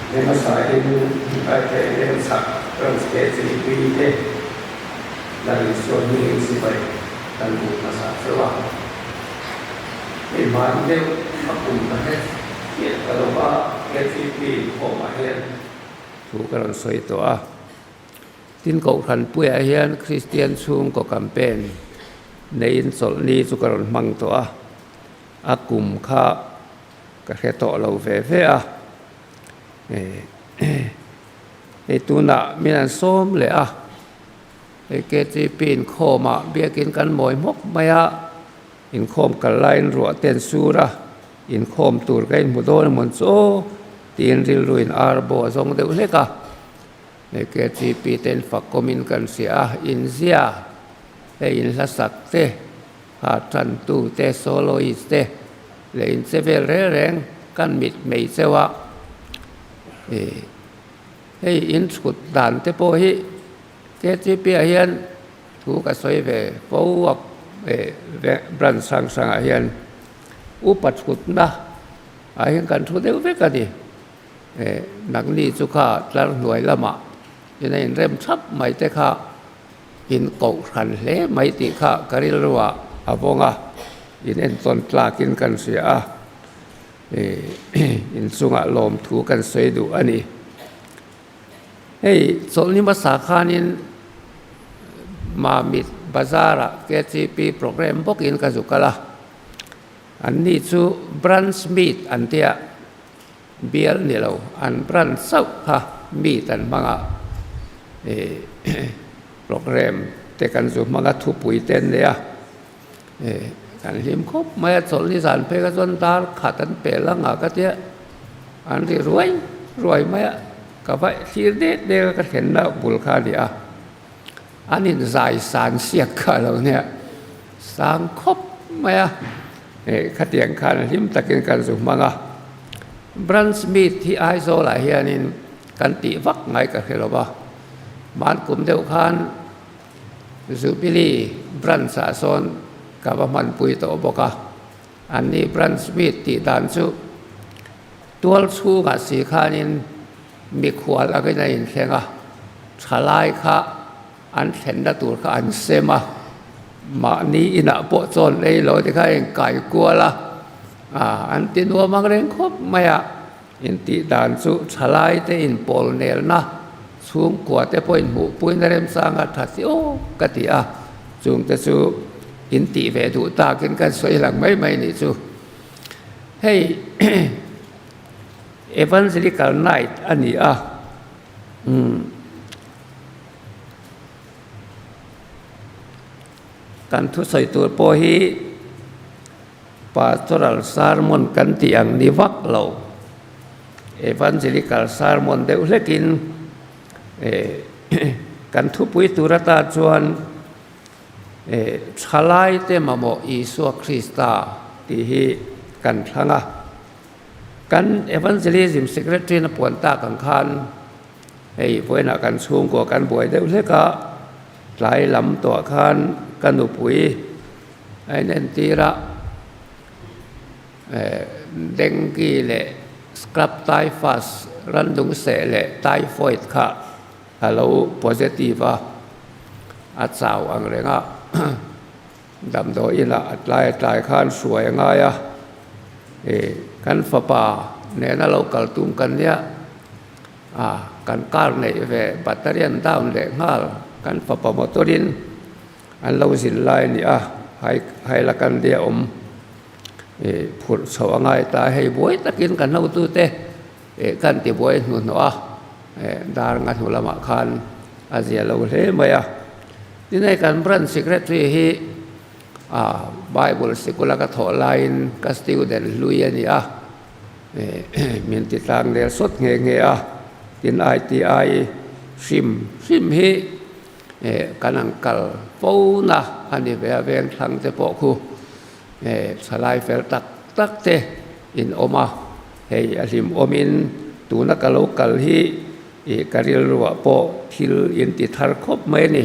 He hmasa in Kaithei leng chhak Branch KGP te Lal Isua hmingin sipai kan hmuh hmasa cheu a. Hei hman deuh a kum ka hre chiah ta lo va, KGP inkhawmah hian thu ka rawn sawi tawh a. Tin Kohhran puiah hian Kristian chhungkaw campaign neiin chawlhni chu ka rawn hmang tawh a, a kum kha ka hre tawh lo ve ve a. Hei tunah min an sawm leh a, hei KTP inkhawmah biakin kan mawi hmawk mai a, inkhawm kal laiin ruah te an sur a, inkhawm tur ka inhmu dawn emaw chu aw tiin rilruin ar baw a zawng deuh hlek a. Hei KTP te in fakawmin kan hria a, inzia hei inhlasak te, Ha tantu te, soloist te leh in che vel reng reng kan mit mai cheu a, hei in chhut dan te pawh hi KTP ah hian thu ka sawi ve fo a, branch hrang hrang ah hian upa chhutna ah hian kan thu deuh vek a ni, nangni chu kha tlar hnuai lamah in a inrem thap mai te kha. In kohhran hle mai tih kha ka rilruah a vawng a, in entawn tlakin kan hria a, in chungah lawmthu kan sawi duh a ni. Hei chawlhni hmasa khanin Mamit Bazar-ah KTP programme bawkin ka zu kal a, anni chu Branch Meet an tia, Bial ni lo, an branch chauh kha meet an hmang a, ih programme te kan zu hmang a, thupui te an nei a, ih kan hlim khawp mai a, chawlhni zan phei kha chuan dar khat an pel ang a ka tia, an ri ruai ruai mai a, ka va thlir dek dek a ka thlenna bul kha a ni a, an inzai san siak kha a lo nia, sang khawp mai a. Hei khatiang khan hlim takin kan zu hmang a, Branch meet hi Aizawlah hianin kan tih vak ngai ka hre lo va, hmankum deuh khan Jubilee Branch ah sawn ka va hmanpui tawh bawk a, anni Branch meet tih dan chu tual chhungah si khanin mikhual angin a inthleng a, thalai kha An thlenna tur kha an sem a, mahni inah pawh chawn ei lo te kha a inkai kual a, an ti nuam ang reng khawp mai a, intih dan chu thalai te inpawl nelna chhungkua te pawh inhmuhpuina remchanga tha si aw ka ti a, chungte chu intih ve duh takin kan sawi lang mai mai nih chu. Hei Evangelical Night a ni a, umm. Kan thusawi tur pawh hi pastoral sermon kan tih ang ni vak lo, evangelical sermon deuh hlekin kan thupui tur atan chuan Thalaite mamawh Isua Krista tih hi kan thlang a. Kan evangelism secretary na puan tak ang khan Hei vawiinah kan chhungkua kan buai deuh hlek a, tlai lam tawh khan ka nupui a inentir a, dengue leh scrub typhus randung seh leh typhoid kha a lo positive a, a chau ang reng a, damdawi inah a tlai a tlai khan hruai a ngai a, kan fapa nena lo kal tum kan nia. A, kan car neih ve battery an down leh nghal, kan fapa motor in an lo zin lai a ni a, hai Hailakandi a awm ih phurh chhoh a ngai ta, hei buai takin kan hotute ih kan ti buai hnuhnawh a, eh dar nga hnu lamah khan a zia lo hle mai a, tin hei kan branch secretary hi a bible sikul a ka thawh laiin ka student hlui a ni a. Min ti tlang leh sawt nghe nghe a, tin ITI hrim hrim hi kan ang kal fo na a ni ve a, veng thlang te pawh khu thalai fel tak tak te in awm a, hei a hlim awmin tuna ka lo kal hi ka rilruah pawh thil in ti thar khawp mai a ni,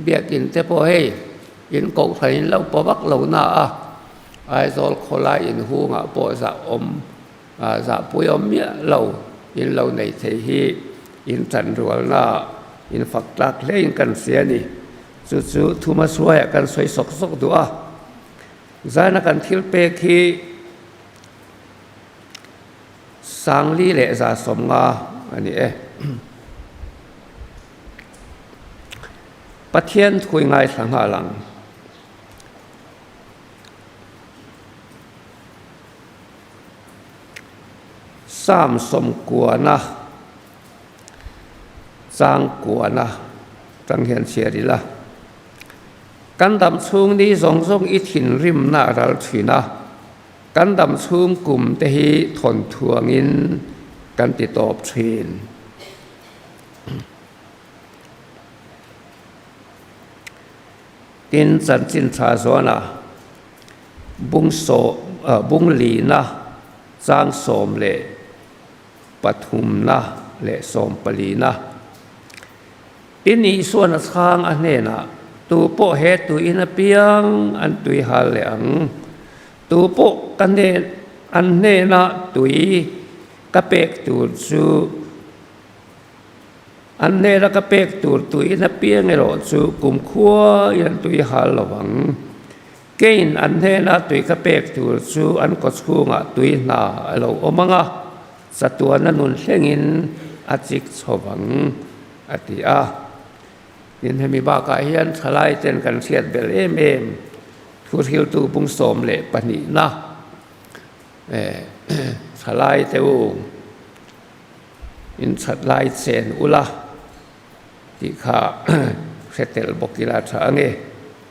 biakin te pawh hei in kohhran in lo paw vak lo na a. Aizawl khawlai inhungah pawh zah awm, zahpui awm miah lo. in lo nei thei hi in tanrualna in fak tlak hle in kan hria a ni. Chu chu thuma suaiah kan sawi sawk sawk duh a. Zaina kan thil pek hi Sangli leh 150 a ni e. Pathian thui ngaithla nghal ang. Psalm sawmkuana changkuana tang hian chhiar ila. Kan dam chhung ni zawng zawng i thinrimna a ral thin a, kan dam chhung kum te hi thawnthuangin kan ti tawp thin. Tin, chanchin tha zuana bung sawm bung lina chang 13na leh 14na. Tin, Isuan a chhang a hnenah, Tu pawh he tuiin apiang an tui hal leh ang. Tu pawh ka hnen an hnenah tui ka pek tur chu An hnena ka pek tur tuiin apiang erawh chu kumkhua in an tui hal lo ang. Keiin an hnena tui ka pek tur chu an kawchhungah tui hna a lo awm ang a, chatuana nun thlengin a chik chho vang, a ti a. Tin, hemi bakah hian thalai ten kan hriat belh em em thuhriltu bung 12na thalai te u. In that lai chen ula tih kha hre tel bawk ila tha ang e.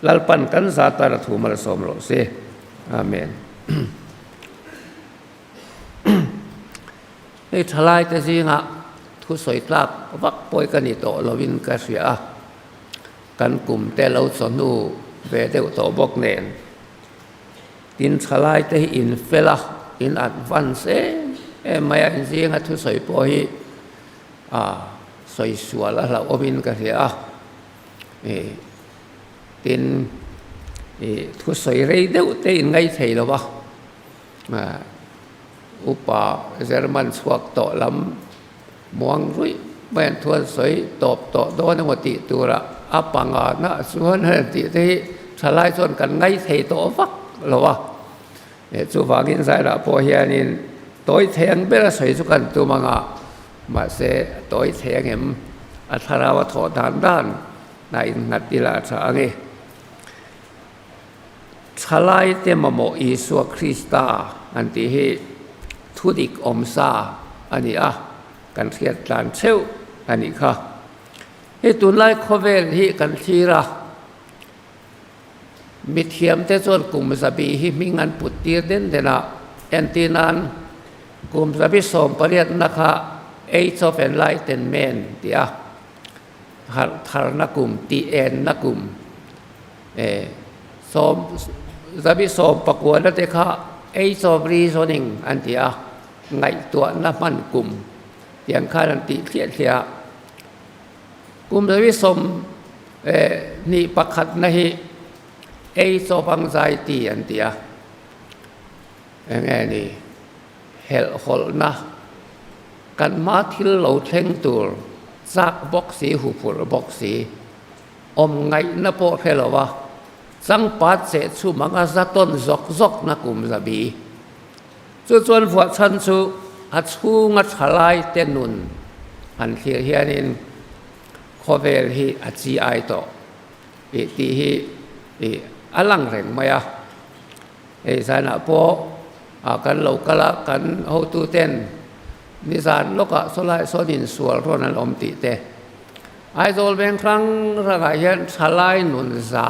Lalpan kan za tan a thu malsawm rawh se. Amen. Hei thalai te zingah thu sawi tlak vak pawi ka ni tawh lovin ka hria a. Kan kum te lo chawhnu ve deuh tawh bawk nen. Tin, thalai te hi in fel a, in advance em em mai a, in zinga thusawi pawh hi a sawi sual a hlauhawmin ka hria a. Ih tin, ih thusawi rei deuh te in ngaih thei lo va, upa German chhuak tawh lam muang ruih mai an thu an sawi tawp tawh dawn emaw tih turah a panga nah chuan hei tih te hi thalai chuan kan ngaih thei tawh vak lo a, chuvangin zairah pawh hianin tawi thei ang ber a sawi chu kan tum ang a, mahse tawi thei ang em a thlarau a thawh dan dan a innghat ila a tha ang e. Thalai te mamawh Isua Krista an tih hi thu dik awm sa a ni a, kan hriat tlan theuh a nih kha. Hei tunlai khawvel hi kan thlir a, mithiamte chuan kum zabi hi hming an put tir den den a, entir nan kum zabi 18na kha Age of Enlightenment tih a, harh tharna kum tih enna kum e sawm zabi 19na te kha age of reasoning an ti a ngaihtuahna hman kum tiang khan an tih thliah thliah a kum zabi 21na hi age of anxiety an ti a eng nge ni helhhawlhna kan hma thil lo thleng tur chak bawk si huphurh bawk si awm ngaihna pawh hre lo a changpat cheh chhum anga za tawn zawk zawk na kum zabi chu chuan vuah chhan chu a chhunga thalai te nun han thlir hianin khawvel hi a chi ai tawh tih tih hi ih a lang reng mai a. Hei zanah pawh kan lo kal a, kan hotuten nizan lawkah sawlai sawn insual rawn an awm tih te. Aizawl veng hrang hrangah hian thalai nun za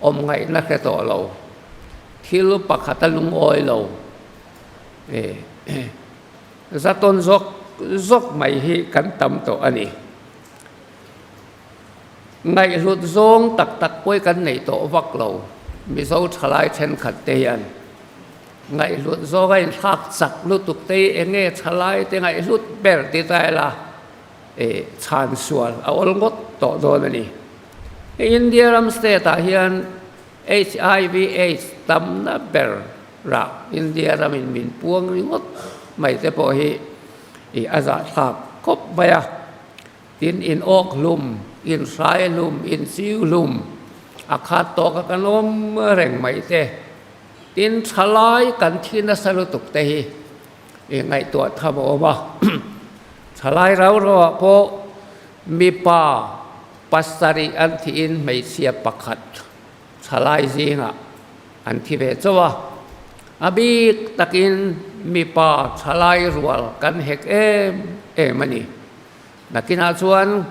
awm ngaihna hre tawh lo, thil pakhat a lungawi lo, za tawn zawk zawk mai hi kan tam tawh a ni. Ngaihhlut zawng tak tak pawi kan nei tawh vak lo, Mizo thalai thenkhat te hian ngaihhlut zawng a inthlak chak lutuk te hi eng nge thalai te ngaihhlut ber ti ta ila eh chhan sual a awl ngawt tawh dawn a ni. India ram state ah hian HIV AIDS tamna ber rah India ramin min puang ringawt mai te pawh hi. I a zahthlak khawp mai a. Tin, in awk hlum, in hrai hlum, in chiu hlum a khat tawk a kan awm reng mai te. Tin, thalai kan thi nasa lutuk te hi i ngaihtuah tham a awm a. Thalai rau rauah pawh mipa pasarih an thihin hmeichhia pakhat thalai zingah an thi ve chauh a. A bik takin mipa thalai rual kan hek em em a ni. Nakinah chuan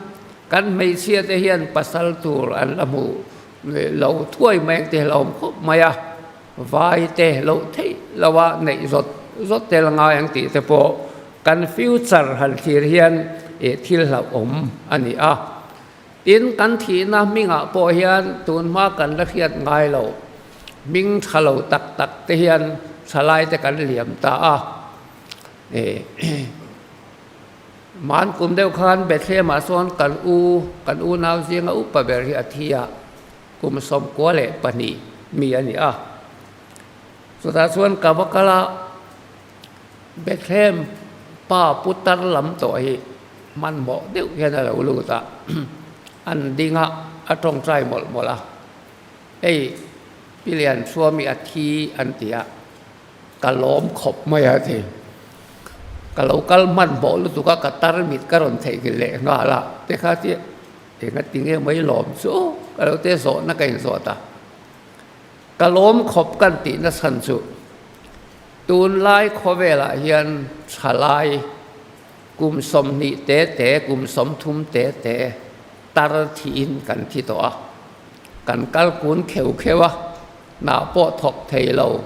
kan hmeichhia te hian pasal tur an la hmuh lo thuai mai ang tih a hlauhawm khawp mai a, vai te loh theih lo a neih zawt zawt tel ngai ang tih te pawh kan future han thlir hian ih thil hlauhawm a ni a. Tin, kan thihna hmingah pawh hian tunhma kan la hriat ngai lo hming tha lo tak tak te hian thalai te kan liam ta a. Man kum deuh khan Bethlehem-ah sawn kan u, kan unau zinga upa ber hi a thi a, kum 92 mi a ni a. Chutah chuan ka va kal a, Bethlehem pa putar lam tawh hi hmanhmawh deuh hian a lo lut a, an ding a, a tawngtai mawlh mawlh a, Hei, Pi Lianchhuami a thi an ti a. Ka lawm khawp mai a ti. Ka lo kal hmanhmawh lutuk a, ka tarmit ka rawn theihnghilh leh nghal a, te kha tia enga ti nge mai lawm chu ka lo te zawhna ka inzawt a. Ka lawm khawp kan tih nachhan chu tunlai khawvelah hian thalai kum 20 te te, kum 30 te te tar thiin kan thi tawh a, kan kal kun kheuh kheuh a. Hnah pawh thawk thei lo,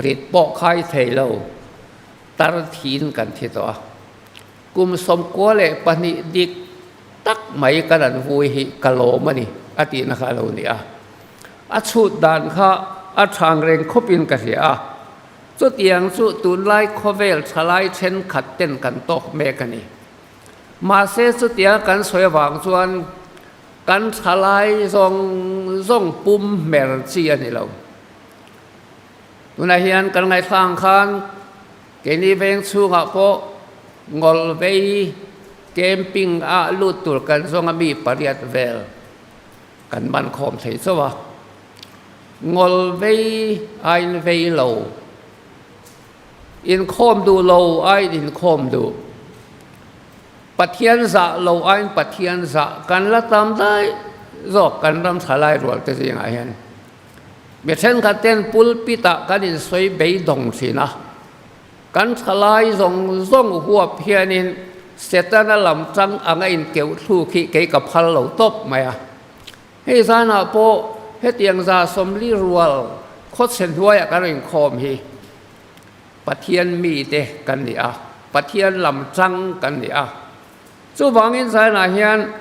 rit pawh khai thei lo, tar thin kan thi tawh a. Kum 92 dik tak mai kan an vui hi ka lawm a ni, a tihna kha a lo ni a. A chhut dan kha a thang reng khawpin ka hria a. Chutiang chu tunlai khawvel thalai thenkhat ten kan tawk mek a ni. Mahse chutiang kan sawi avang chuan Kan thalai zawng zawng pum hmer chi a ni lo. Tunah hian kan ngaihthla ang khan keini veng chhungah pawh ngawl vei camping ah lut tur kan zawnga mi pariat vel kan man khawm thei chauh a. Ngawl vei aiin vei lo, inkhawm duh lo aiin inkhawm duh. Pathian zah lo aiin Pathian zah kan la tam daih zawk kan ram thalai rual te zingah hian. Mi thenkhat ten pulpit ah kan insawi beidawng thin a, kan thalai zawng zawng huap hianin Setana lam tang anga inkeuh thluk hi kei ka phal lo tawp mai a. Hei zanah pawh hetiang za 40 rual khawchhe hnuaiah kan inkhawm hi. Pathian mite kan ni a, Pathian lam chang kan ni a. Chuvangin Zion-ah hian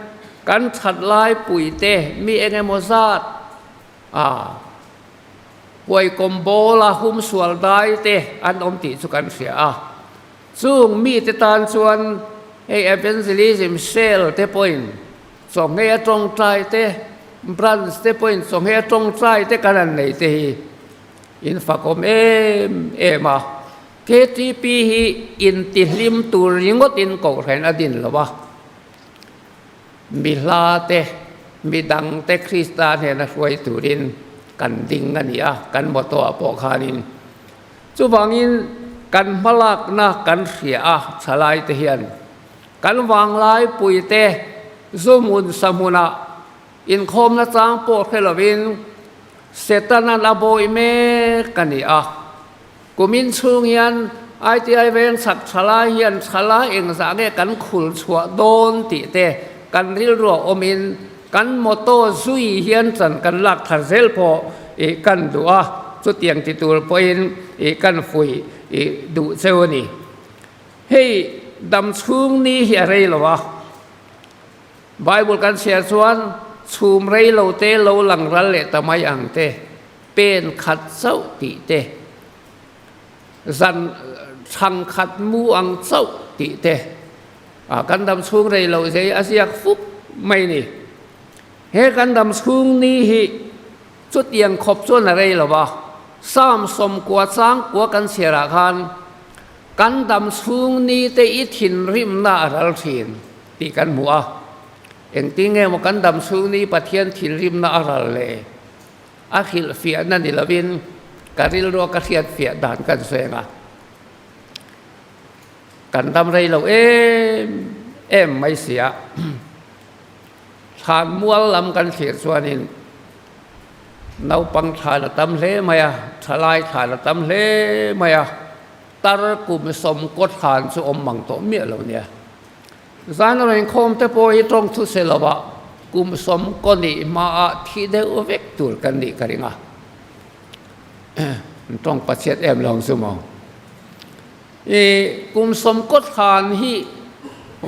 kan that lai puite mi eng emaw zat a huaikawm bawla humsual dai te an awm tih chu kan hria a. Chung mite tan chuan hei evangelism cell te pawhin chawhmeh a tawngtai te, branch te pawhin chawhmeh a tawngtai te kan han nei te hi In fakawm em em a, KTP hi intihlim tur ringawtin kohhran a din lo a, mi hla te, mi dang te Krista hnena hruai turin kan ding a ni a, kan motto ah pawh khanin. Chuvangin kan hmalakna kan hria a, thalai te hian kan vanglai pui te zuhmun sahmunah Inkhawmna chang pawh hre lovin Setana'n a bawih mek a ni a. Kumin chhung hian ITI veng chhak thalai hian thalai engzah nge kan khul chhuah dawn tih te kan rilruah awmin kan motto zui hian chan kan lak thar zel pawh ih kan duh a, chutiang ti tur pawhin ih kan fuih ih duh cheu a ni. Hei dam chhung ni hi a rei lo a. Bible kan chhiar chuan chhum rei lo te lo lang ral leh ta mai ang te, pen khat chauh tih te, zan thang khat mu ang chauh tih te, ah kan dam chhung rei lo zei a ziak fup mai ni. He kan dam chhung ni hi chutiang khawp chuan a rei lo va, Psalm 99 chang kua kan chhiarah khan. Kan dam chhung ni te i thinrimna a ral thin tih kan hmu a. Engtin nge maw kan dam chhung ni Pathian thinrimna a ral le? A hrilhfiahna ni lovin ka rilrua ka hriatfiah dan kan sawi ang a. Kan dam rei lo em em mai si a. Thlan mual lam kan thlir chuanin naupang thlan a tam hle mai a, thalai thlan a tam hle mai a, tar kum sawmkaw thlan chu awm mang tawh miah lo nia. Zan a rawn khawm te pawh hi tawng thu se lovah kum sawmkaw nih hmaah thi deuh vek tur kan nih ka ring a. Tawng pachhiat em lo ang chu maw. I kum sawmkaw thlan hi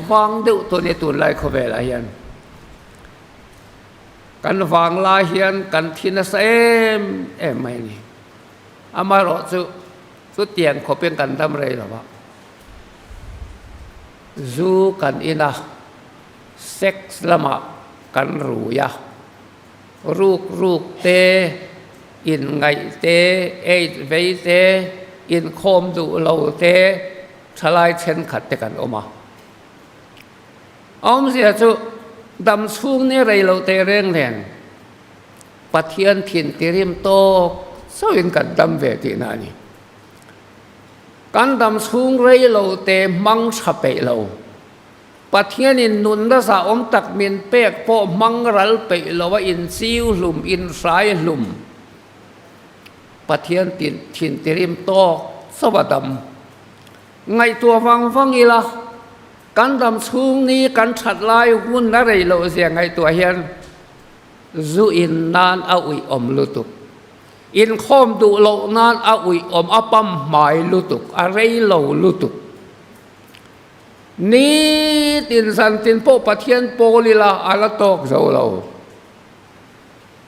vang deuh tawh nia tunlai khawvelah hian. Kan vang lai hian kan thi nasa em em mai a ni. Amaherawh chu chutiang khawpin kan dam rei lo va. Zu kan in a, sex lamah kan rui a, ruk ruk te, inngaih te, aids vei te, inkhawm duh lo te, thalai thenkhat te kan awm a. A awmzia chu dam chhung ni rei lo teh reng nen Pathian thin tirim tawk chauhin kan dam ve tihna a ni. Kan dam chhung rei lo te hmang tha peih lo. Pathianin nunna zahawm tak min pek pawh hmang ral peih lo a inchiu hlum, inhrai hlum. Pathian thin tirim tawk chauh a dam. Ngaihtuah vang vang ila, kan dam chhung ni kan that lai hun a rei loh zia ngaihtuah hian zu in nan a uih awm lutuk. Inkhawm duh loh nan a uih awm a pam hmai lutuk, a rei lo lutuk. Nitin zantin pawh Pathian pawl ila a la tawk zo lo.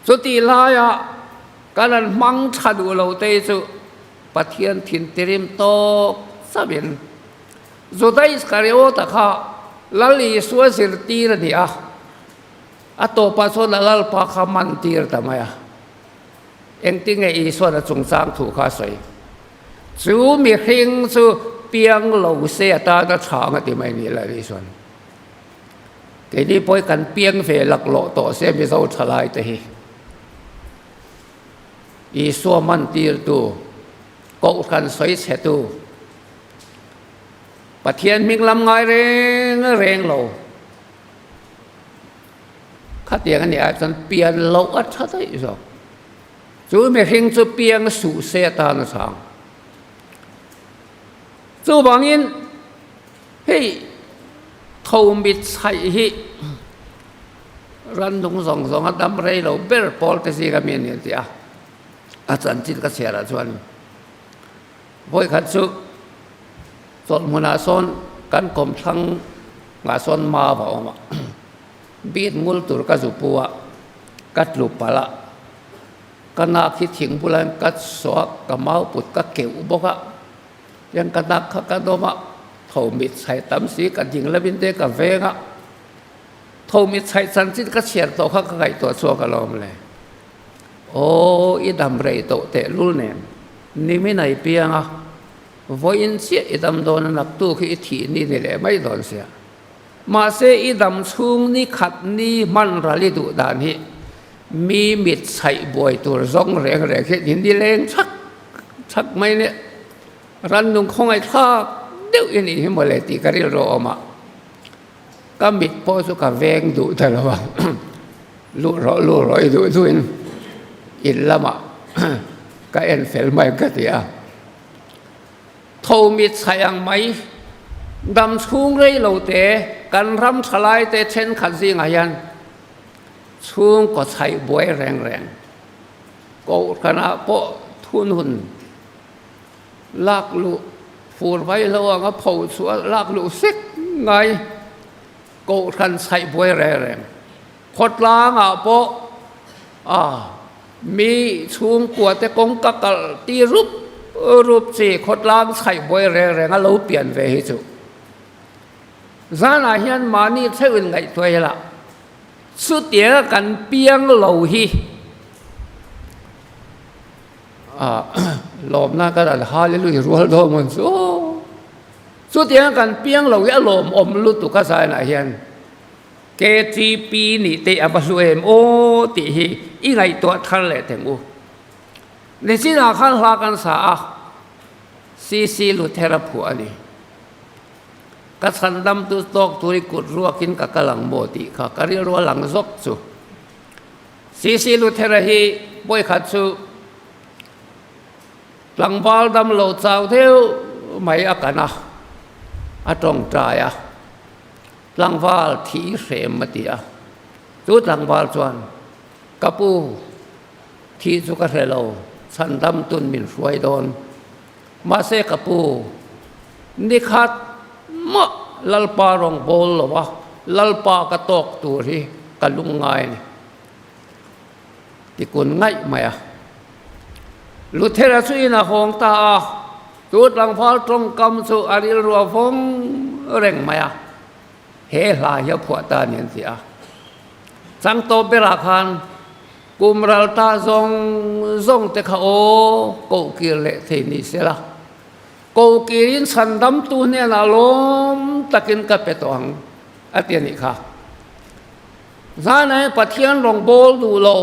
Chutih laia kan an hmang tha duh lo te chu Pathian thin tirim tawk chauhin Juda Iskariota kha Lal Isua zirtir a ni a, a tawpah chuan a Lalpa kha man tir ta mai a. Engtinge Isuan a chungchang thu kha a sawi? Chu mihring chu piang lo se atana tha ang a ti mai ni Lal Isuan. Keini pawh hi kan piang ve laklawh tawh se Mizo thalai te hi. Isua mantirtu, Kohhran sawichhetu, Pathian hming lam ngai reng reng lo. Khatiang a nih ah chuan pian loh a tha daih zawk. Chu mihring chu piang suh se atan a chang. Chuvangin hei tho mit chhaih hi rannung zawng zawng a dam rei lo ber pawl te zinga mi a ni an ti a. A chanchin ka chhiarah chuan Vawikhat chu chawlhmunah sawn kan kawmthlang ngah sawn mau a awm a, beat ngul tur ka zu pu a, ka tlu palh a, ka nak hi thing bulah hian ka saw a, ka mau put ka keuh bawk a, tiang ka nak kha ka dawm a, tho mit chhaih tam si ka ding lovin te ka veng a, tho mit chhaih chanchin ka chhiar tawh kha ka ngaihtuah chhuak alawm le. Aw, i dam rei tawh tehlul nen, nimin a i piang a, vawiin chiah i dam dawn a, naktuk hi i thih ni ni leh mai dawn sia. Mahse, i dam chhung ni khat ni hman ral i duh dan hi mi mit chhaih buai tur zawng reng reng hi ni nileng chhak chhak mai nia. Rannung khawngaihthlak deuh i nih hi mawle tih ka rilru a awm a. Ka mit pawh chu ka veng duh ta lo a, luh rawh luh rawh i duh duhin in lamah ka en fel mai ka ti a. Tho mit chhaih ang mai, dam chhung rei lo te kan ram thalai te thenkhat zingah hian chhungkaw chhaih buai reng reng kohhranah pawh thun hun Lak luh fur vai lo anga pho chu a lak luh sek ngai kohhran chhaih buai reng reng. Khawtlangah pawh a mi chhungkua te kawngka kalh ti rup rup chi khawtlang chhaih buai reng reng a lo pian ve hi chu. Zanah hian mahni theuh in ngaihtuah ila chutianga kan piang lo hi. Lawmna ka dan hallelujah rual dawn mawn chu aw. Chutianga kan piang lo hi a lawmawm lutuk a zainah hian KTP nih te a va hlu em aw tih hi i ngaihtuah thar leh teng u. Nichinah khan hla kan sa a, CC Luthera phuah a ni. Ka chhandam tu tawk tur i kut ruakin ka kal ang maw tih kha ka rilru a lang zawk chu. CC Luthera hi vawikhat chu tlangval dam lo chau deuh mai a kan a, a tawngtai a, tlangval thi hrem a ti a. Chu tlangval chuan, Ka pu, thi chu ka hre lo, chhandam tun min hruai dawn. Mahse ka pu, nikhat mah Lalpa rawn bawl lo a, Lalpa ka tawk tur hi ka lung ngai a ni. Tikun ngaih mai a. Luthera chu in a hawng ta a, chu tlangval tawngkam chu a rilru a vawng reng mai a, he hla hi a phuah ta a ni an ti a. Chang tawp berah khan Kum ral ta zawng zawng te kha aw koh kir leh thei ni se la, koh kirin chhandamtu hnenah lawm takin ka pe tawh ang a ti a nih kha. Zanah hian Pathian rawngbâwl duh lo,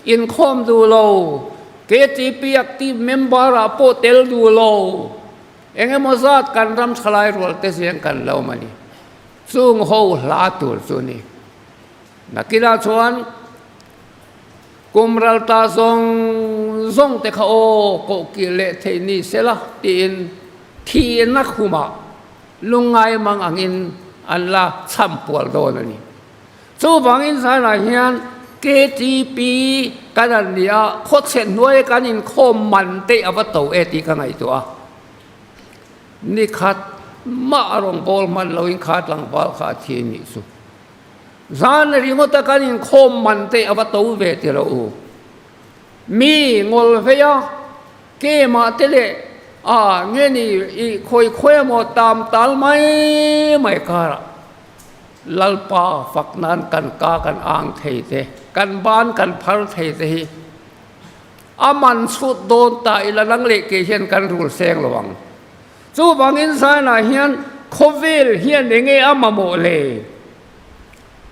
inkhawm duh lo, KTP active member ah pawh tel duh lo, eng emaw zat kan ram thalai rual te zeng kan lo awm a ni. Chung ho hla tur chu a ni. Nakinah chuan kum ral ta zawng zawng te kha aw koh kir leh theih ni sela tiin thihna khumah lungngai mang angin an la chham pual dawn a ni. Chuvangin zailah hian KTP kan an ni a, khawchhe hnuai kan inkhawm man te a va to e tih ka ngaihtuah a. Nikhat mah a rawngbâwl hman loin kha tlangval kha a thi nih chu. Zan ringawta kan inkhawm man te a va to ve ti lo u. Mi ngawl vei a, kemah te leh a nge ni i khawi khawi emaw tam tal mai mai karah Lalpa fak nan kan ka kan ang thei te, kan ban kan phar thei te hi a man chhut dawn ta ila nang leh kei hian kan rul seng lo ang. Chuvangin zanah hian khawvel hian enge a mamawh le?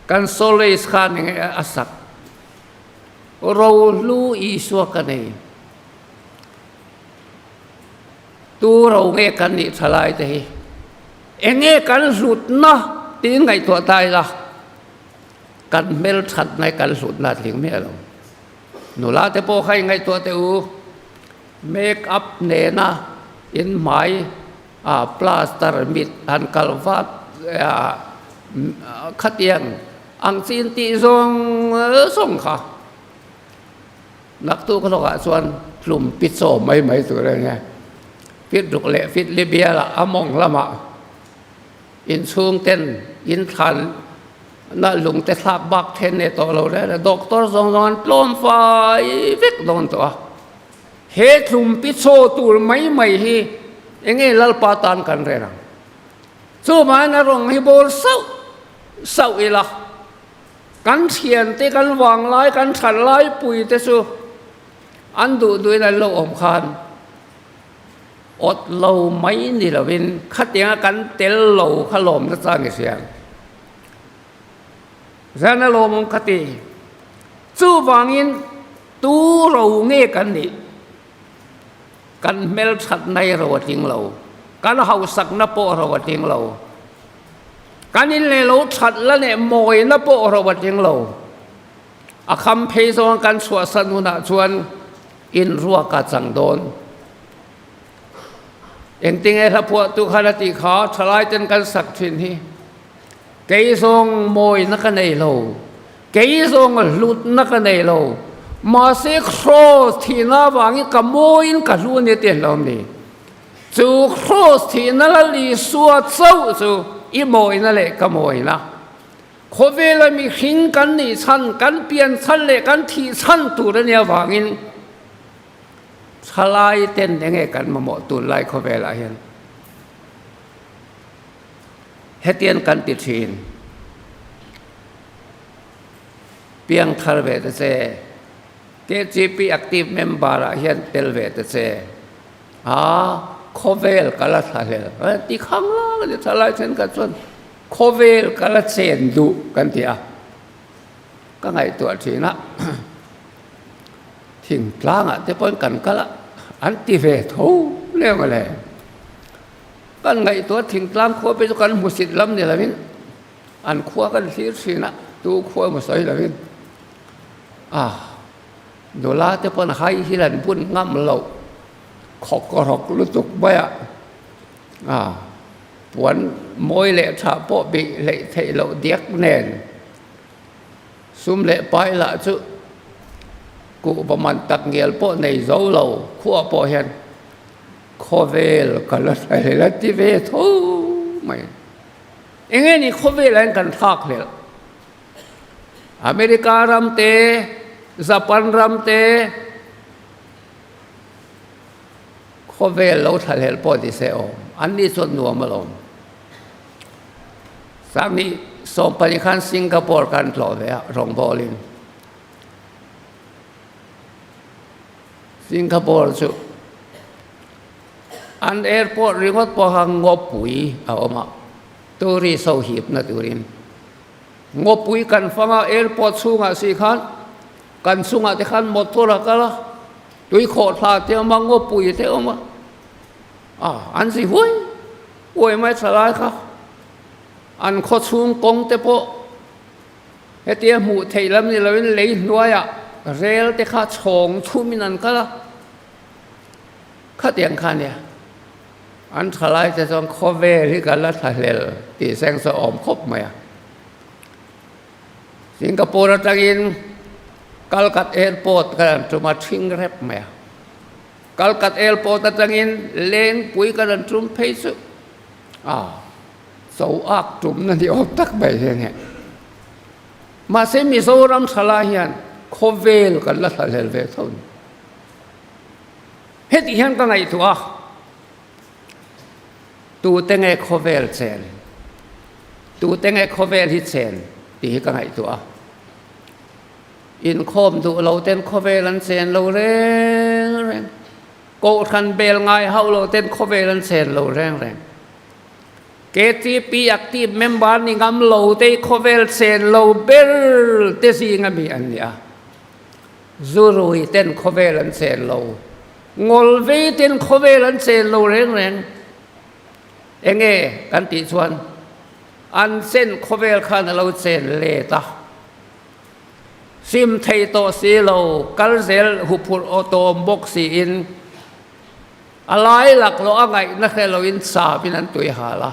Kan solace khan enge a sak? Rohlu Isua ka nei. Tu ro nge kan nih thalai te hi? Enge kan hlutna tiin ngaihtuah ta ila, kan hmelthatna hi kan hlutna a tling miah lo. Nula te pawh kha i ngaihtuah teh u. Make up nena in hmai ah plaster mit han kal vat khatiang ang chi in tih zawng zawng kha naktuk hlawkah chuan tlum pi chaw mai mai tur a nia. Fit ruk leh fit li bialah a mawng lamah inchhung ten in thlan na lung te thlak bak then nei tawh lo reng reng doctor zawng zawng an tlawm fai vek dawn tawh a. He tlumpi chaw tur mai mai hi enge Lalpa tan kan rel ang? Chuvangin a rawng hi bawl sauh sauh ila, kan thiante, kan vanglai, kan thatlai pui te chu an duh duhin an lo awm khan awt lo mai ni lovin khatianga kan tel lo kha lawm nasa ni siang. Zan a lawmawm kha ti. Chuvangin tu ro nge kan nih? Kan hmelthatna hi ro a tling lo. Kan hausakna pawh ro a tling lo. Kan in leh lo that la leh mawina pawh ro a tling lo. A kham phei zawng kan chhuahsan hunah chuan in ruak a chang dawn. Engtinge hla phuahtu khan a tih kha thalai ten kan sak thin hi. Kei zawng mawina ka nei lo, kei zawng hlutna ka nei lo, mahse kraws thihna avangin ka mawiin ka hlu a ni tih an lo awm ni. Chu kraws thihna Lal Isua chauh chu i mawina leh ka mawina. Khawvela mihring kan nih chhan, kan pian chhan leh kan thih chhan tur a nih avangin thalai ten enge kan mamawh tunlai khawvelah hian. Hetiang kan ti thin. Piang thar ve ta che. KGP active member ah hian tel ve ta che. Aa. khawvel ka la thla hlel ti khang lang a ni. Thalai thenkhat chuan khawvel ka la chen duh kan ti a, ka ngaihtuah thin a, thingtlangah te pawhin kan kal a, an ti ve tho leng a le. Kan ngaihtuah thingtlang khua pawh chu kan hmusit lam ni lovin an khua kan thlir thin a, tu khua emaw sawi lovin a nula te pawn high heel an bun ngam loh khawk rawk lutuk mai a, a puan mawi leh tha pawh bih hleih theih loh diak nen sum leh pai lah chu kuhva man tak ngial pawh nei zo lo khua pawh hian Khawvel ka la hlel a ti ve tho mai. Enge ni khawvel ah hian kan thlak hlel. America ram te, Japan ram te khawvel lo thla hlel pawh ni se awm. An ni chuan nuam alawm. Sangni sawmpahnih khan Singapore khan tlawh ve a rawngbawlin. Singapore chu an airport ringawt pawha ngawpui a awm a, tourist ho hipna turin ngawpui kan fang a, airport chhungah si khan kan chungah te khan motor a kal a, tui khawhthla te a awm a, ngawpui te a awm a, ah an zi huai huai mai thalai kha an khaw chhung kawng te pawh. Hetia hmuh theih lam ni loin lei hnuaiah rel te kha chhawng chhumin an kal a, khatiang kha nia an thalai te chuan khawvel hi kan la thlahlel tih seng saw awm khawp mai a. Singapore atangin Kalkat Airport kan han tum a thing rep mai a, Kalkat Airport atangin Lengpui kan han tum phei chu a. Cho ak tumna ni awm tak mai hi a ni. Mahse Mizoram thalai hian khawvel kan la thlahlel ve tho ni. Heti hian ka ngaihtuah a, tute nge khawvel chen, tute nge khawvel hi chen tih hi ka ngaihtuah a. Inkhawm duh lo ten khawvel an chen lo reng reng, kohhran bel ngai hauh lo ten khawvel an chen lo reng reng. KTP active member ni ngam lo te khawvel chen lo ber te zinga mi an ni a. Zurui ten khawvel an chen lo. Ngawlvei ten khawvel an chen lo reng reng. Enge kan tih chuan an chen khawvel khan a lo chen let a. Sim thei tawh si lo, kal zel huphurh aw tawm bawk siin A lai laklawh a ngaihna hre loin chauhin an tui hal a.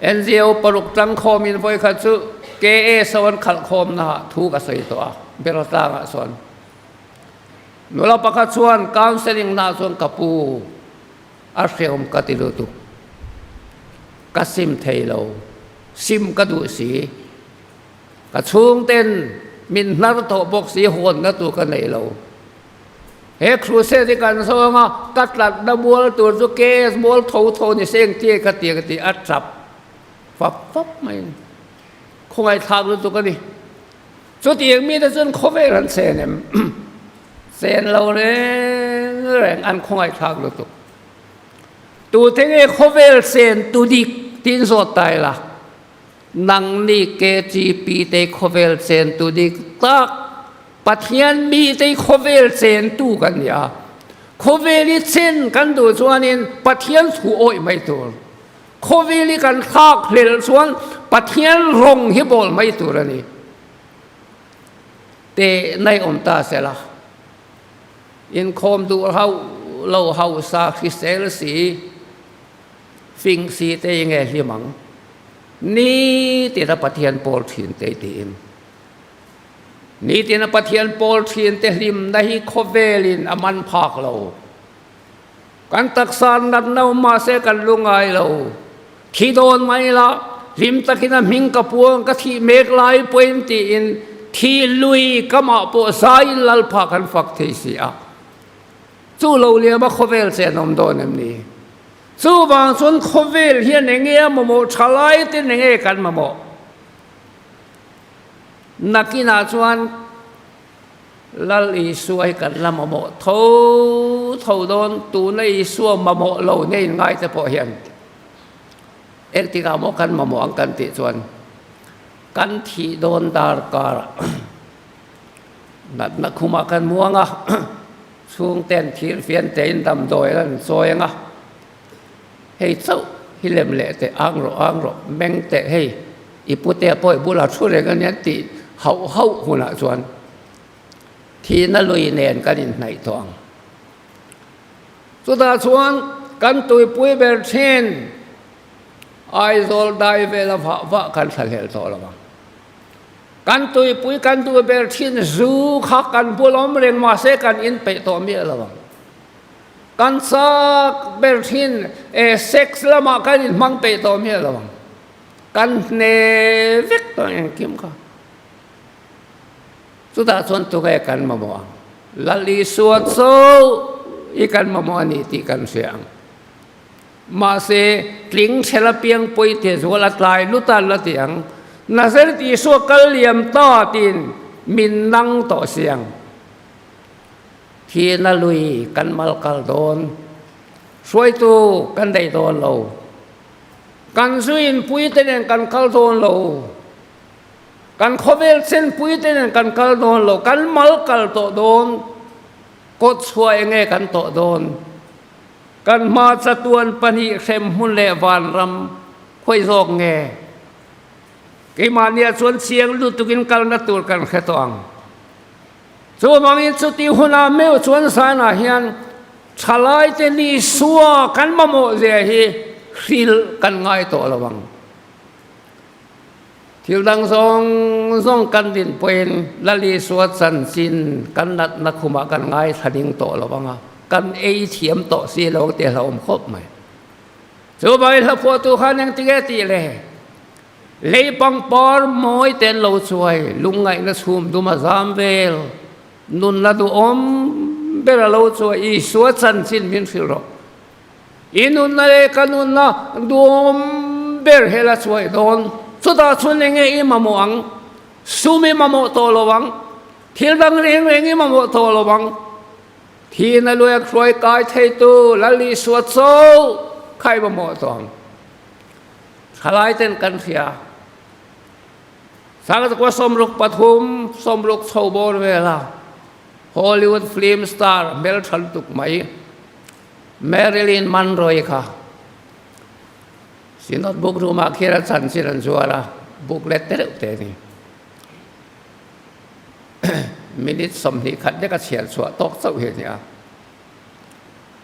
NGO paruk tangkhawmin vawikhat chu KS ho an khalh khawmnaah thu ka sawi tawh a, Bertlangah chuan. Nula pakhat chuan counselling naah chuan ka pu a hreawm ka ti lutuk. Ka sim thei lo, sim ka duh si. Ka chhungten min hnar tawh bawk si hawnna tur ka nei lo. He crusade hi kan zawng a, ka tlatna mual tur chu KS mual tho tho ni se engtia ka ti ka ti a tap fap fap mai. Khawngaihthlak lutuk a ni. Chutiang mite chuan khawvel an chen em? Chen lo reng reng an khawngaihthlak lutuk. Tute nge khawvel chen tu dik tiin zawt ta ila. Nangni KGP te khawvel chentu dik tak, Pathian mi te khawvel chentu kan ni a. Khawvel i chen kan duh chuanin Pathian thu awih mai tur. Khawvel i kan thlak hlel chuan Pathian rawng hi bawl mai tur a ni. Te nai awm ta sela. Inkhawm duh hauh lo hausa hrisel si. Fing si te i nge hlim ang. Nitin a Pathian pawl thin te tiin. Nitin a Pathian pawl thin te hlimna hi khawvelin a man phak lo. Kan taksa natna awm mahse kan lu ngai lo. Thi dawn mai la, hlim takin a hming ka puang ka thih mek lai pawhin tiin thi lui kamah pawh zaiin Lalpa kan fak thei si a. Chu lo liama khawvel chen awm dawn em ni? Chuvang chuan khawvel hian eng nge a mamawh tha lai ten eng nge kan mamawh? Nakinah chuan Lal Isua hi kan la mamawh tho tho dawn, tuna Isua mamawh lo nei ngai te pawh hian engtikah maw kan mamawh ang kan tih chuan kan thih dawn darkar ah natna khumah kan muang a, chhungten thirfian tein damdawi an chawi ang a, hei chauh hi lem leh teh ang rawh ang rawh meng teh hei i putea pawh i bulah thu reng a nia tih hauh hauh hunah chuan thihna lui nen kan inhnaih tawh ang. Chutah chuan kan tuipui ber thin Aizawl dai vela vah vah kan thlahlel tawh lo ang. Kan tuipui kan duh ber thin zu kha kan bul awm reng mahse kan inpeih tawh miah lo ang. Kan chak ber thin e sex lamah kan inhmang peih tawh miah lo ang. Kan hne vek tawh engkim kha. Chutah chuan tunge kan mamawh ang? Lal Isua chauh i kan mamawh a ni tih kan hria ang. Mahse, tling thel apiang pawi te zual a tlai lut a la ti ang. Nazareth Isua kal liam ta tiin min nang tawh si ang. Thihna lui kan mal kal dawn, hruaitu kan daih dawn lo. Kan zuinpui te nen kan kal dawn lo, kan khawvel chenpui te nen kan kal dawn lo, kan mal kal tawh dawn, kawt chhuah enge kan tawh dawn. Kan hma chatuan pahnih hremhmun leh vanram khawi zawk nge? Keimahniah chuan chiang lutukin kalna tur kan hre tawh ang. Chuvangin chuti hunah meuh chuan zanah hian thalaite ni sua kan mamawh zia hi hrilh kan ngai tawh lo ang. Thil dang zawng zawng kan din pawhin Lal Isua chanchin kan natna khumah kan ngaithla ding tawh lo ang a, kan ei thiam tawh si lo ang tih a hlauhawm khawp mai. Chuvangin hlaphuahtu khan engtinge tih le? Lei pangpar mawi te an lo chuai, lungngaihna chhum dum a zam vel, nunna duhawm ber a lo chuai, Isua chanchin min hrilh rawh. I nunna leh ka nunna duhawm ber hel a chuai dawn, chutah chhun eng nge i mamawh ang? Sum i mamawh tawh lo ang, thil dang reng reng i mamawh tawh lo ang. Thihna luia hruai kai theitu Lal Isua chauh kha i mamawh tawh ang. Thalai ten kan hria. Sangzakua 63, 60 chho bawr vela Hollywood film star hmeltha lutuk mai Marilyn Monroe kha Synod book room ah khian a chanchin an zuar a, booklet te reuh te a ni. Minute 21 lek a chhiar chhuah tawk chauh hi a ni a.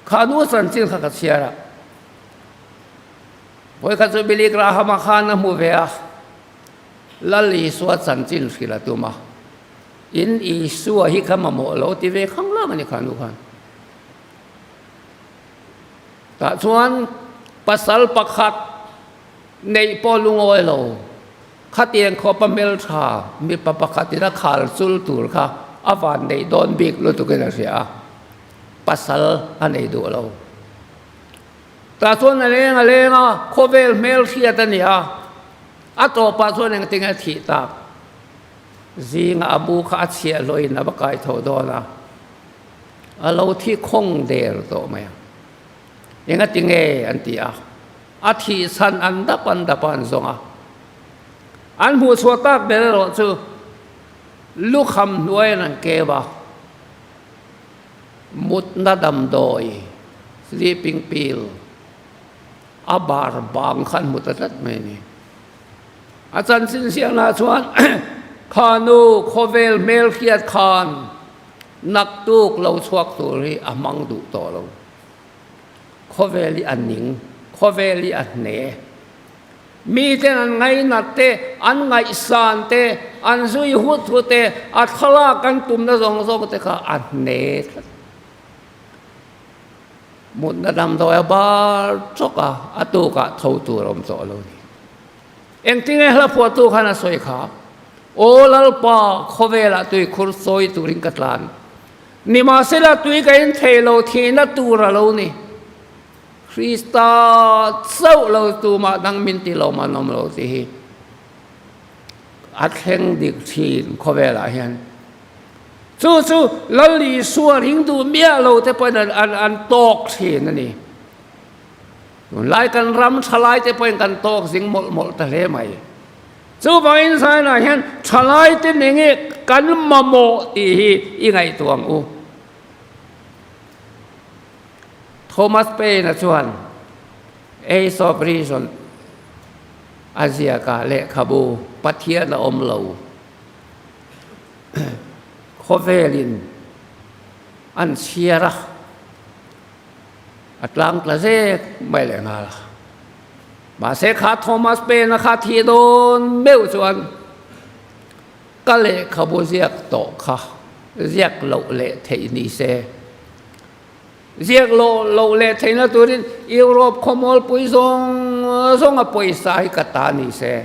Kha nu chanchin kha ka chhiar a. Vawikhat chu Billy Graham-a khan a hmu ve a, Lal Isua chanchin hrilh a tum a, In Isua hi ka mamawh lo ti ve khang lang a ni kha nu khan. Tah chuan pasal pakhat neih pawh lungawi lo, khatiang khawpa hmeltha mipa pakhatin a khal chul tur kha a van neih dawn bik lutukin a hria a, pasal a nei duh lo. Tah chuan a leng a leng a, khawvel hmel hriat a ni a, a tawpah chuan engtin a thih tak? Zinga a bu kha a chhiah hlawhin a va kai tho dawn a, a lo thi khawng der tawh mai a. Engati nge an ti a, a thih chhan an dap an dap a an zawng a. An hmuh chhuah tak ber erawh chu lukham hnuaiin an keu a. Mutna damdawi, sleeping pill, a bar bang kha an hmu ta tlat mai a ni. A chanchin ziaknaah chuan kha nu khawvel hmelhriat khan naktuk lo chhuak tur hi a hmang duh tawh lo. Khawvel hi a ning, khawvel hi a hne. Miten an ngainat te, an ngaihsan te, an zui hut hut te, a thlalak an tumna zawng zawng te kha a hne tlat. Mutna damdawi a bar chawk a, a tukah tho tur a awm tawh lo ni. Engtinge hla phuahtu khan a sawi kha, Aw Lalpa, khawvelah tuikhur sawi turin ka tlan. Nimahsela tui ka in thei lo, thihna tur a lo ni. Krista chauh lo tumah dang min ti lo man awm lo tih hi a thleng dik thin khawvelah hian. Chu chu Lal Isua ring duh miah lo te pawhin an an an tawk thin a ni. Tunlai kan ram thalai te pawhin kan tawk zing mawlh mawlh ta hle mai. Chuvangin Zion-ah hian thalai te nen nge kan mamawh tih hi i ngaihtuah ang u. Thomas Paine-a chuan Age of Reason a ziaka lehkhabu Pathian a awm lo. Khawvelin an chhiar a, a tlang tla zek mai leh nghal a. Mahse kha Thomas Paine-a kha thi dawn meuh chuan ka lehkhabu ziak tawh kha ziak loh leh theih ni se. Ziak loh loh leh theihna turin Europe khawmualpui zawng zawnga pawisa hi ka ta ni se.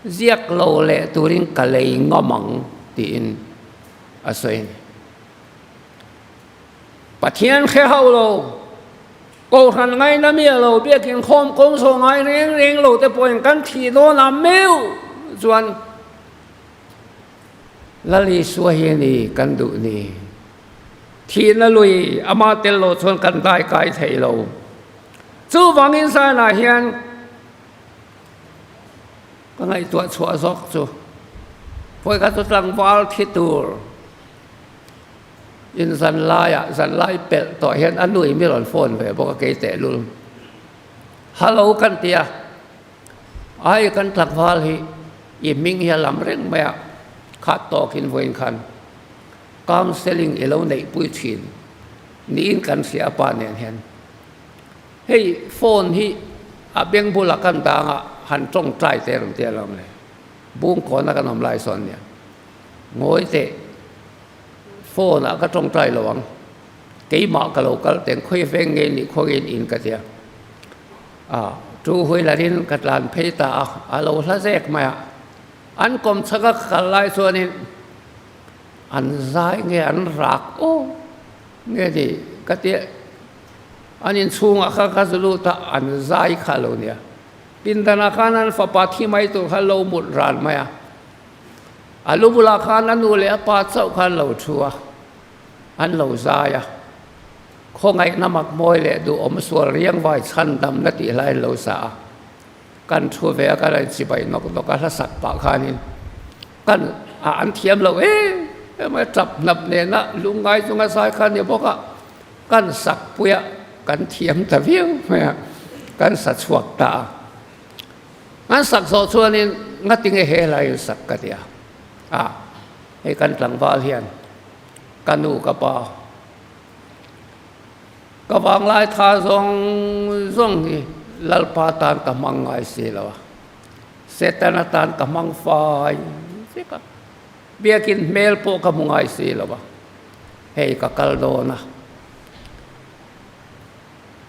Ziak lo leh turin ka lei ngam ang tiin a sawi a ni. Pathian hre hauh lo, Kohhran ngaina miah lo, biakin khawm kawng zawh ngai reng reng lo te pawhin kan thih dawnah meuh chuan Lal Isua hi a ni kan duh ni. Thihna lui ama tel lo chuan kan dai kai thei lo. Chuvangin Zion-ah hian Ka ngaihtuah chhuah zawk chu hawi kha chu tlangval thi tur in zan laiah zan lai pelh tawh hian a nui mi rawn phone ve bawk a kei tehlul hello kan ti a ai kan tlangval hi i hming hi a lam reng mai a khat tawkin vawiin khan counselling i lo neihpui thin niin kan hria a pa nen hian. Hei phone hi a beng bulah kan dang a, han tawngtai teh rawn ti alawm le. Bungkawn a kan awm lai sawn nia. Ngawi teh, phone ah ka tawngtai lo ang. Keimah ka lo kal teng khawi veng nge nih khaw in in ka tia. A two wheeler in ka tlan phei ta a, a lo hla zek mai a. An kawm chhak a ka kal lai chuanin an zai nge an rak aw nge ni ka tia. An inchhungah kha ka zu lut a, an zai kha lo nia. Pindanah khan an fapa thi mai tur kha lo mut ran mai a. A lu bulah khan a nu leh a pa chauh khan lo thu a, an lo zai a. Khawngaihna mak mawi leh duhawm sual riang vai chhan damna tih hlai an lo sa a. Kan thu ve a, kan rawn chibai nawk nawk a, hla sak pah khanin kan a an thiam lo em em a, tap hnap nena lungngai chunga zai kha a ni bawk a. Kan sak puia kan thiam ta viau mai a, kan sa chhuak ta a. Kan sak zawh chuanin ngatinge he hlai in sak ka ti a, a hei kan tlangval hian ka nu ka pa ka vanglai tha zawng zawng hi Lalpa tan ka hmang ngai si lo a, Setana tan ka hmang fai vek a, biakin hmel pawh ka hmu ngai si lo a. Hei ka kal dawn a,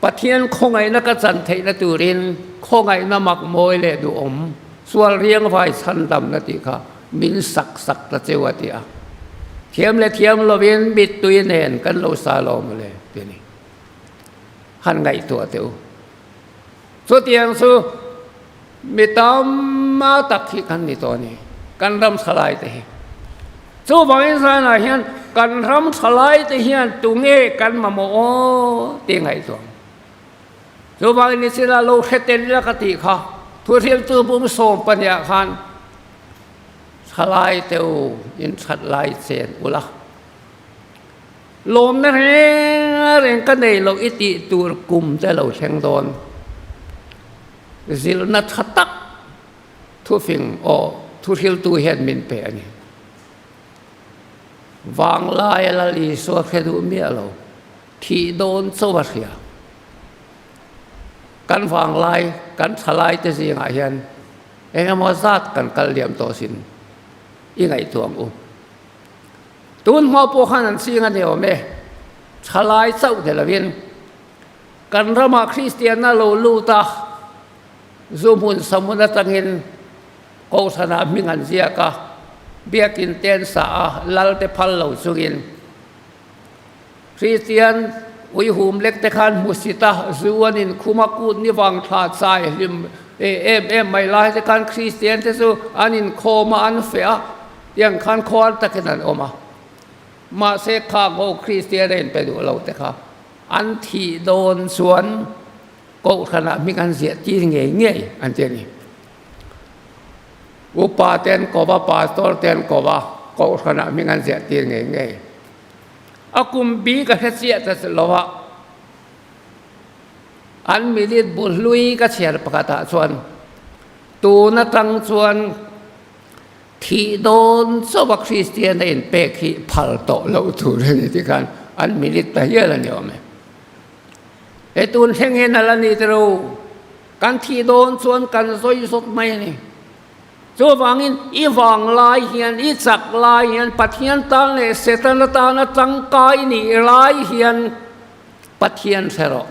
Pathian khawngaihna ka chan theihna turin khawngaihna mak mawi leh duhawm sual riang vai chhandamna tih kha min sak sak ta cheu a ti a. Thiam leh thiam lovin mittui nen kan lo sa lo mawle ti a ni. Han ngaihtuah teh u. Chutiang chu Mi tam a tak hi kan ni tawh a ni, kan ram thalai te hi. Chuvangin zanah hian kan ram thalai te hian tunge kan mamawh aw tih ngaihtuah ang. Chuvangin nichina lo hre tel ila ka tih kha, thuhriltu bum sawm pahniah khan thalai te u in that lai chen ula. Lawmna reng reng ka nei loh i tih tur kum te lo thleng dawn. Zilhna tha tak thufing aw thuhriltu hian min pe a ni. Vanglai a Lal Isua hre duh miah lo, thih dawn chauh a hria. Kan vanglai, kan thalai te zingah hian eng emaw zat kan kal liam tawh sin i ngaihtuah ang u. Tun hma pawh khan an ching a ni awm e, thalai chauh ni lovin Kan ramah Kristianna lo lut a, zu hmun sa hmun atangin Kohhranah hming an ziak a, biakin te an sa a, lal te phal lo chungin Kristian uihum lek te khan hmusit a, zu an inkhum a, kut ni vang thla chai hlim em em mai lai te khan Kristian te chu an inkhawm a, an feh a, tiang khan khuar takin an awm a. Mahse khang ho Kristian a inpe duh lo te kha an thih dawn chuan Kohhranah hming an ziah tir ngei ngei an ti a ni. Upa te an ko va, Pastor te an ko va, Kohhranah hming an ziah tir ngei ngei. A kum bi ka hre chiah ta lo a, an minute bu hlui ka chhiar pakhatah chuan tun atang chuan thih dawn chauha Kristian a inpek hi phal tawh loh tur a ni tih khan an minute ta hial a ni awm e. He tun thleng hian a la ni tiro, kan thih dawn chuan kan zawi zawt mai a ni. Chuvangin i vang lai hian, i chak lai hian, Pathian tan leh Setana tana tangkai nih lai hian Pathian hre rawh,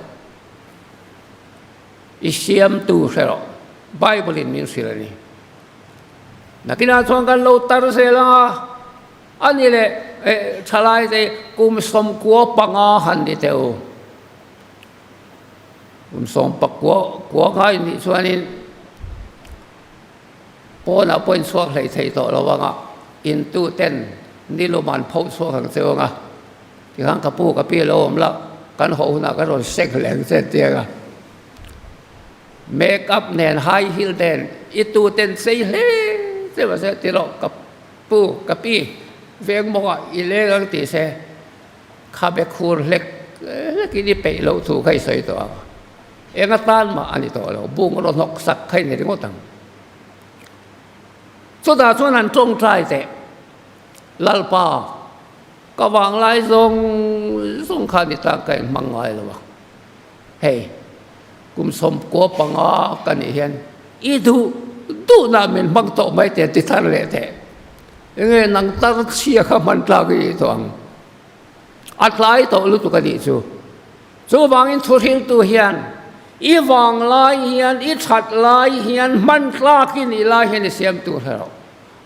i siamtu hre rawh, Bible in min hrilh a ni. Nakinah chuan kan lo tar zel ang a, A ni leh thalai te kum 95 han ni teh u. Kum sawmpakua kua ngai nih chuanin pawnah pawh in chhuak hlei thei tawh lo ang a, intu ten nilum an pho chhuak ang che ang a, tikhan ka pu ka pi lo awm la, kan haw hunah ka rawn sek leh ang che ti ang a. Make up nen high heel nen i tu ten chei hle che mahse ti rawh ka Pu, ka pi, veng mawngah i leng ang tih se, khabe khur hlek hlekin i peih loh thu kha i sawi tawh ang. Eng atan mah a ni tawh lo, bung raw hnawk sak kha i ni ringawt ang. Chutah chuan an tawngtai teh, Lalpa, ka vanglai zawng zawng kha ni tan ka inhmang ngai lo a, hei, kum 95 ka nih hian i duh duhna min hmang tawh mai teh ti thar leh teh. Enge nang tar chhia kha hman tlak i nih tawh ang. A tlai tawh lutuk a nih chu. Chuvangin thuhriltu hian i vang lai hian i that lai hian hman tlak i nih lai hian i siam tur hre rawh.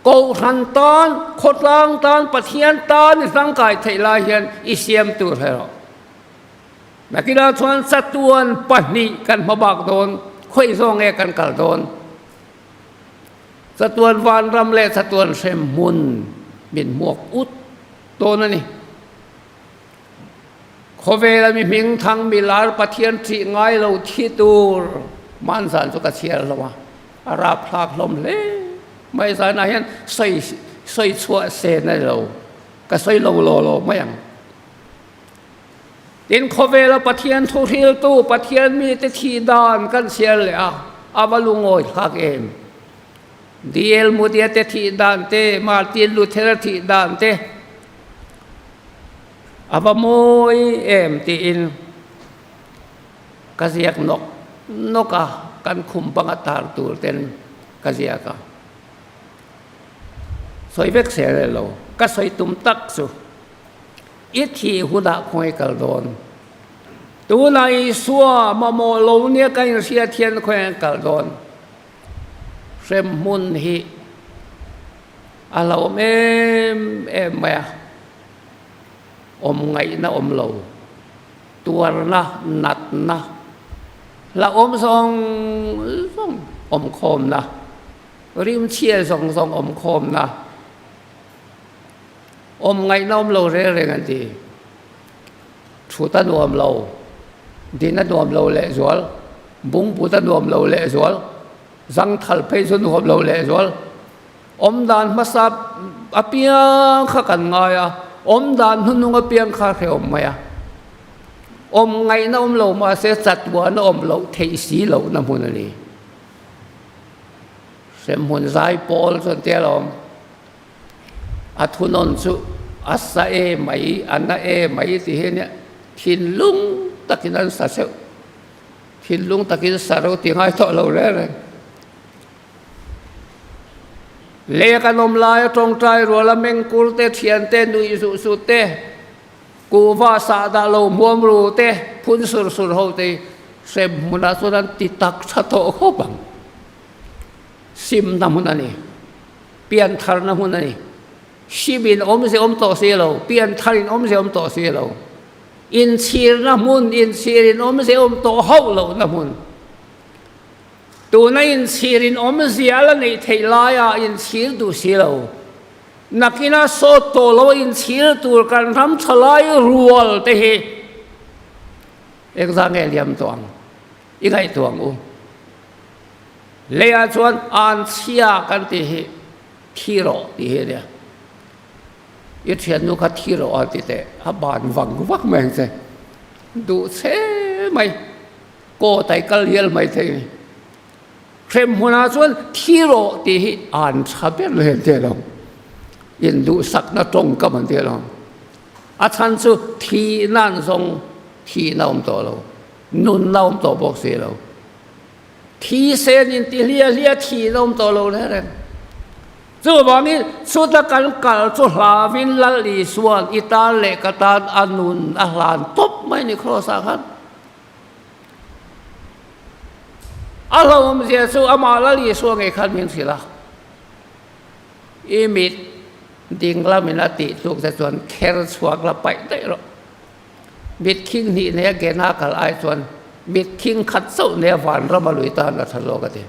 Kohhran tan, khawtlang tan, Pathian tan i hlangkai theih lai hian i siam tur hre rawh. Nakinah chuan chatuan pahnih kan hma bak dawn, khawi zawng nge kan kal dawn? Chatuan vanram leh chatuan hremhmun min hmuak ut dawn a ni. Khawvela mi hmingthang mi lar Pathian ṭih ngai lo thi tur hmanzan chu ka chhiar hlawm a, a rapthlak hlawm hle mai. Zanah hian sawi sawi chhuah sen a ni lo, ka sawi lo law law mai ang. Tin, khawvela Pathian thuhriltu, Pathian mite thih dan kan chhiar leh a, a va lungawi thlak em? DL Moody-a te thih dan te, Martin Luther-a thih dan te a va mawi em tiin ka ziak nawk nawk a, kan khum panga tar tur ten ka ziak a. Sawi vek sel lo, ka sawi tum tak chu. I thih hunah khawngaih kal dawn. Tunah Isua mamawh lo nia ka inhriat hian khawngaih kal dawn. Hremhmun hi a hlauhawm em em mai a, awm ngaihna awm lo, tuarna, natna, hlauhawm zawng zawng awm khawmna, rimchhia zawng zawng awm khawmna, Awm ngaihna awm lo reng reng an ti. Thut a nuam lo, din a nuam lo lehzual, bungput a nuam lo lehzual, zangthal phei chu nuam lo lehzual. Awm dan hmasa apiang kha kan ngai a, awm dan hnuhnung apiang kha hrehawm mai a. Awm ngaihna awm lo mahse chatuan a awm loh theih si lohna hmun a ni. Hremhmun zai pawl chuan tia lawm. A thunawn chu a sa e mai, a na e mai ti hi ania thinlung takin an sa cheuh. Thinlung takin sa ro ti ngai tawh lo reng reng. Lei kan awm laia tawngtai ruala mengkur te, thian te, nuih zuh zut te, kuhva sah dah lo hmuam ru te, phun sur sur ho te hi hrem hmunah chuan an ti tak tha tawh khawp ang. Simna hmun a ni. Piantharna hmun a ni. Hrimin awmze awm tawh si lo, piantharin awmze awm tawh si lo. Inchhirna hmun, inchhirin awmze awm tawh hauh lohna hmun. Tuna inchhirin awmzia la neih theih laia inchhir duh si lo. Nakina sawt tawh lo inchhir tur kan ram thalai rual te hi engzah nge liam tawh ang? I ngaihtuah ang u. Leiah chuan an chhia kan tih hi thi rawh tih hi a nia. I thiannu kha thi rawh a ti teh, a ban vang vak mai ang che. Duh che mai, kawt a i kal hial mai thei a ni. Hrem hmunah chuan thi rawh tih hi an tha ber lo hian teh lo. Induhsakna tawngkam an teh lo. A chhan chu thihna an zawng, thihna awm tawh lo, nunna awm tawh bawk si lo. Thi sen in ti hliah hliah thihna awm tawh lo reng reng. Chuvangin chuta kan kal chu hlavin Lal Isua'n i tan leh ka tan a nun a hlan tawp mai ni Kraws ah khan. A hlauhawmzia chu amah Lal Isua ngei khan min hrilh a, I mit ding lamin a tih tluk te chuan kher chhuak la paih daih rawh. Mit khing hnih nei a Gena kal ai chuan mit khing khat chauh nei a vanram a lui tan a tha zawk a ti.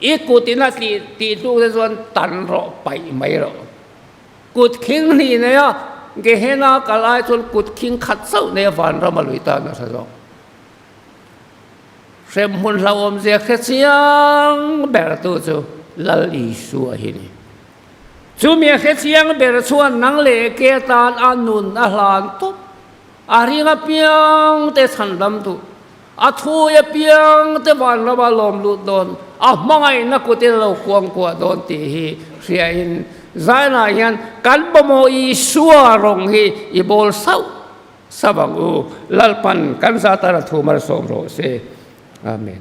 I kut in a tih tih tluk te chuan tan rawh paih mai rawh. Kut khing hnih nei a Gehenna kal ai chuan kut khing khat chauh nei a vanram a lui tan a hre zawk. Hremhmun hlauhawmzia hre chiang ber tu chu Lal Isua hi ni. Chumi a hre chiang ber chuan nang leh ke tan a nun a hlan tawp. A ring apiang te chhandam duh. A thui apiang te vanrama lawm lut dawn, a hmangaihna kutin a lo kuangkuah dawn tih hi hriain Zainah hian kan mamawh Isua rawng hi i bawl sauh sauh ang u. Lalpan kan zatana thu malsawm rawh se. Amen.